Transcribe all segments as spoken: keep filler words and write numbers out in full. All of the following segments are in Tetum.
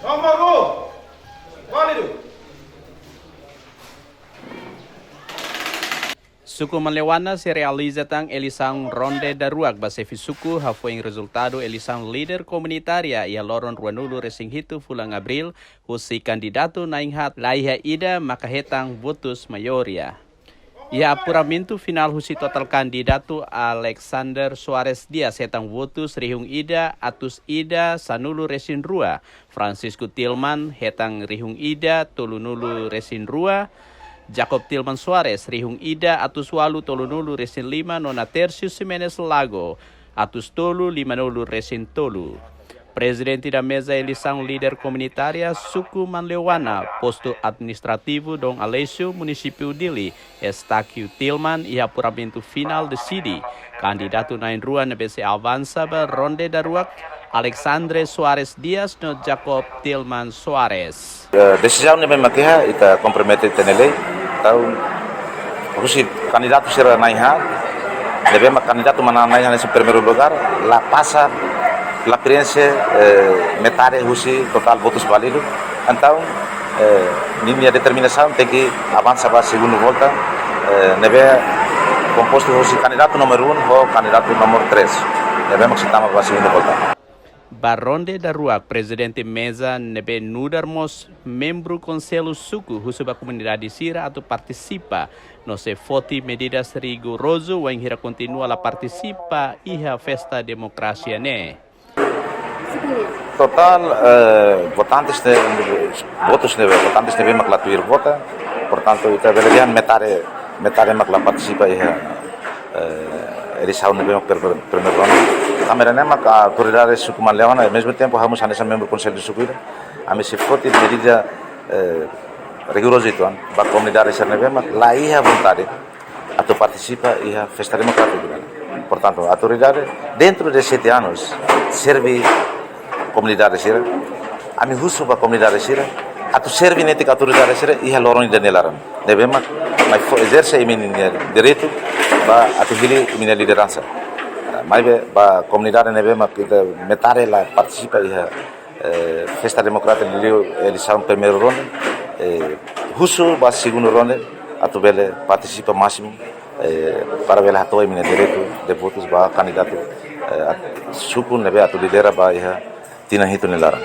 Nomor um, válido. Suku Manleuana sei realiza tan eleisaun ronde daruak ba xefe suku hafoin rezultadu eleisaun líder komunitária iha loron ruanulu resin hitu fulan Abríl, husi kandidatu na'in-haat laiha ida maka hetan votus maioria. Iha apuramentu finál husi totál kandidatu, Alexander Soares Dias hetan votus rihun ida atus ida sanulu resin rua, Francisco Tilman hetan rihun ida tolunulu resin rua, Jacob Tilman Soares rihun ida atus walu tolunulu resin lima no Natércio Ximenes Lago atus tolu limanulu resin tolu. Prezidente da Meza Eleisaun Líder Komunitária, Suku Manleuana, Postu Administrativu Dom Aleixo, Munisípiu Dili, Estáquio Tilman, iha apuramentu finál deside kandidatu na'in-rua ne'ebé sei avansa ba ronde daruak, Alexandre Soares Dias no Jacob Tilman Soares. Eh, desizaun ne'ebé mak iha, ita kompromete ita-nia lei, entaun husi kandidatu sira na'in-haat, ne'ebé mak kandidatu manán na'in-haat iha primeiru lugár, la pasa, la prienxe, eh, metade husi totál votus válidu. Entaun, eh, ninia determinasaun tenke avansa ba segundu volta, eh, ne'ebé kompostu husi kandidatu númeru um ho kandidatu númeru três, ne'ebé mak sei tama ba segundu volta. Ba ronde daruak, Prezidente Meza ne'ebé nu'udar mós membru Konsellu Suku husu ba komunidade sira atu partisipa no sei foti medidas rigorozu wainhira kontinua la partisipa iha festa demokrasia ne'e. Totál, eh, votantes ne'e, votus ne'e, votantes ne'ebé mak la tuir vota, portantu, ita bele dehan metade, metade mak la partisipa iha, eh, eleisaun ne'ebé mak per-, per-, primeiru ronde. Tanba ne'e mak autoridade Suku Manleuana, ao mesmo tempo, ha'u mós hanesan membru Konsellu Suku ida, ami sei foti medida, eh, rigorozu uitoan ba komunidade sira ne'ebé mak la iha vontade atu partisipa iha festa demokrátika ne'e. Portantu, autoridade, dentro de sete anos, serve komunidade sira, ami husu ba komunidade sira atu serve netik autoridade sira iha loron ida-ne'e laran. Ne'ebé mak mai fó, ezerse imi-nia direitu ba atu hili imi-nia lideransa. Maibé ba komunidade ne'ebé mak ita metade la partisipa iha, eh, festa demokrátika liuliu eleisaun primeiru ronde, eh, husu ba segundu ronde atu bele partisipa másimu, eh, para bele hato'o imi-nia direitu de votus ba kandidatu, eh, at-, suku ne'ebé atu lidera ba iha tinan hitu nia laran.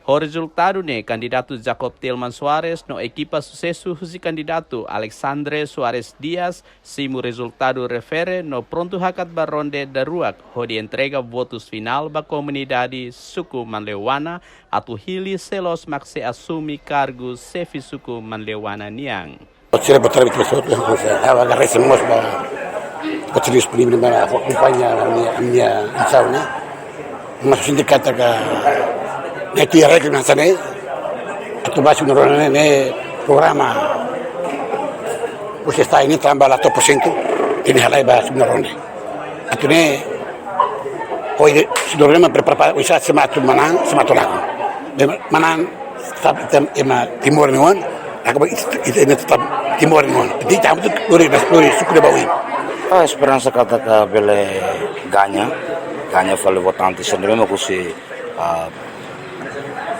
Ho rezultadu ne'e, kandidatu Jacob Tilman Soares no ekipa susesu husi kandidatu Alexandre Soares Dias simu rezultadu refere no prontu hakat ba ronde daruak hodi entrega votus finál ba komunidade Suku Manleuana atu hili sé loos mak sei asume kargu xefe Suku Manleuana nian. Sira botar betul betul, eh, ha'u agradese mós ba, ba sira disponível ba akompaña ami-nia, ami-nia asaun ne'e. Mas sindikata ka ne'e tuir regra hanesan ne'e, atu ba segundu ronde ne'e, ne'e programa husi STAE ne'e tanba la to'o porsentu, imi halai ba segundu ronde. Atu ne'e, ohin, segundu ronde mak prepara, oinsá ema atu manán, ema atu lakon. Manán, sabe, tem, ema Timor nian, agora ita, ita, ita, ita Timor nian. Jadi, tamu tu, lori, lori, suku de bawi. Ah, esperansa katak bele gaña, gaña fali votante sira ne'ebé mak husi, ah,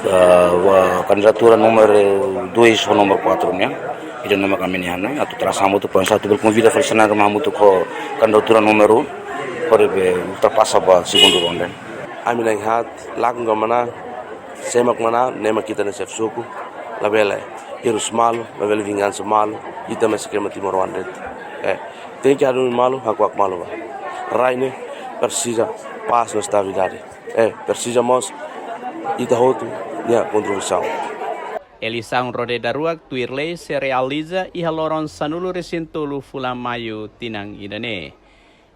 ah, wa-, kandidatura númeru dois ho númeru quatro nian. Ida-ne'e mak ami-nia hanoin, atu tras hamutuk, oinsá atu bele konvida fali sira-ne'e hamutuk ho kandidatura númeru um, hodi bele ultrapasa ba segundu ronde. Ami na'in-haat, lakon ka manán, sé mak manán, ne'e mak ita-nia xefe suku, labele hirus malu, labele vingansa malu, ita mak eskema timoroan de'it. Eh, tenke hadomi malu, hakuak malu ba. Rai ne'e presiza pás no estabilidade. Eh, presiza mós ita hotu nia kontribuisaun. Eleisaun ronde daruak tuir lei sei realiza iha loron sanulu resin tolu fulan Maiu tinan ida-ne'e.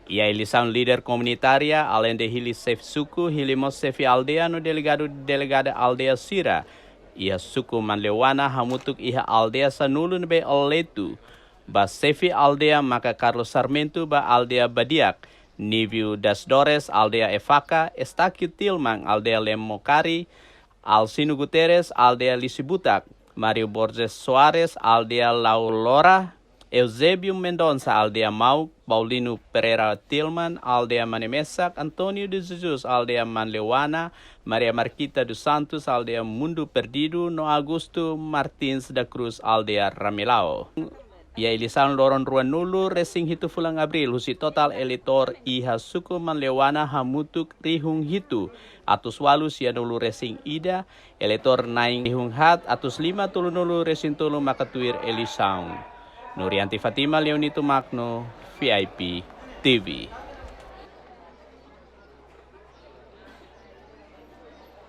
Iha eleisaun líder komunitária, aleinde hili xefe suku, hili mós xefe aldeia no delegadu, delegada aldeia sira iha Suku Manleuana hamutuk iha aldeia sanulu ne'ebé eleitu. Ba xefe aldeia maka Carlos Sarmento ba aldeia Badiak, Nívio das Dores aldeia Efaka, Estáquio Tilman aldeia Lemokari, Alcino Guterres aldeia Lisibutak, Mário Borges Soares aldeia Laulora, Eusébio Mendonça, aldeia Mauk, Paulino Pereira Tilman, aldeia Manemesak, António de Jesus, aldeia Manleuana, Maria Marquita dos Santos, aldeia Mundo Perdido, no Augusto Martins da Cruz, aldeia Ramelau. Iha eleisaun loron ruanulu resin hitu fulan Abríl, husi totál eleitór iha suku Manleuana hamutuk rihun hitu atus ualu sianulu resin ida, eleitór na'in rihun haat atus lima tulunulu resin tolu maka tuir eleisaun. Nurianti Fatima, Leonito Magno, V I P T V.